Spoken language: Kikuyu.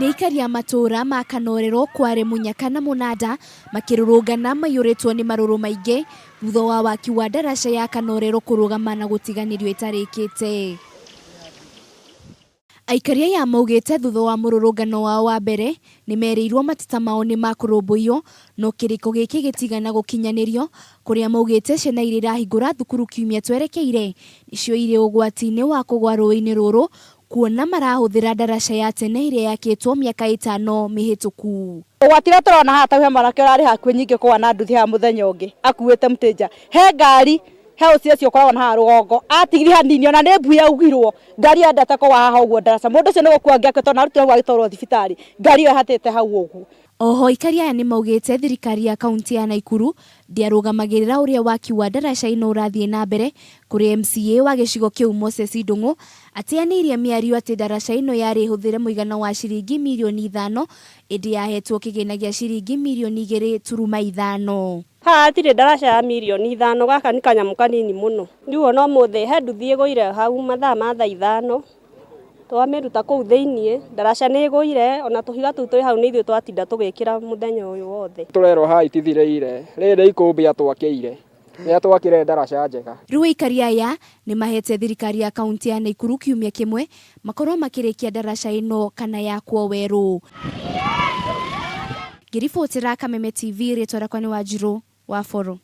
Nĩ aikari a matũũra ma Kanorero, Kware, Mũnyaka na Mũnanda makĩrũrũngana maiyũrĩtwo nĩ marũrũ maingĩ thutha wa waki wa ndaraca ya Kanorero kũrũgama na gũtiganĩrio ĩtarĩkĩte. Aikari aya maugĩte thutha wa mũrũrũngano wao wa mbere nĩmerĩirwo mateta mao nĩ makũrũmbũiyo no kĩrĩko gĩkĩ gĩtigana gũkinyanĩrio kũrĩa maugĩte ciana iria irahingũra thukuru kiumia twerekeire nĩcio irĩ ũgwati-inĩ wa kũgwa rũĩ-inĩ rũrũ kuona marahũthĩra ndaraca ya tene ĩrĩa yakĩtwo mĩaka ĩtano mĩhĩtũku. Ũgwati ũrĩa tũrona haha ta he mwanake ũrarĩ hakuhĩ nyingĩ kũgwa na nduthi haha mũthenya ũngĩ akuĩte mũtĩnja. He ngari he ũcio ũcio ũkoragwo na haha rũgongo atigire hanini ona nĩ mbui yaugirwo ngari ĩyo endete kũgwa haha ũguo ndaraca mũndũ ũcio nĩ gũkua angĩakua tondũ arutirwo hau agĩtwarwo thibitarĩ ngari ĩyo ĩhatĩte hau ũguo. Oho aikari aya nĩmaugĩte thirikari ya kauntĩ ya Naikuru ndĩarũgamagĩrĩra ũrĩa waki wa ndaraca ĩno ũrathiĩ na mbere kũrĩ MCA wa gĩcigo kĩu Moses Ndung'u ateanĩirie mĩario atĩ ndaraca ĩno yarĩ ĩhũthĩre mũigana wa ciringi mirioni ithano ĩndĩ yahetwo kĩgĩna gĩa ciringi mirioni igĩrĩ turuma ithano. Haha hatirĩ ndaraca ya mirioni ithano, gaka nĩ kanyamũ kanini mũno. Rĩu ona ũmũthĩ he nduthi ĩgũire hau mathaa ma thaa ithano, twamĩruta kũu thĩiniĩ, ndaraca nĩ ĩgũire, ona tũhiga tũu twĩ hau nĩ ithuĩ twatinda tũgĩkĩra mũthenya ũyũ wothe. Tũrerwo haha itithireire, rĩrĩ nĩ ikũmbĩ atwakĩire, nĩ atwakĩre ndaraca njega. Rĩu aikari aya nĩ mahete thirikari ya kaunti ya Naikuru kiumia kĩmwe makorwo makĩrĩkia ndaraca ĩno kana yakwo werũ. Ngĩribotera Kameme TV, rĩtwa rĩakwa nĩ Wanjirũ wa Boro.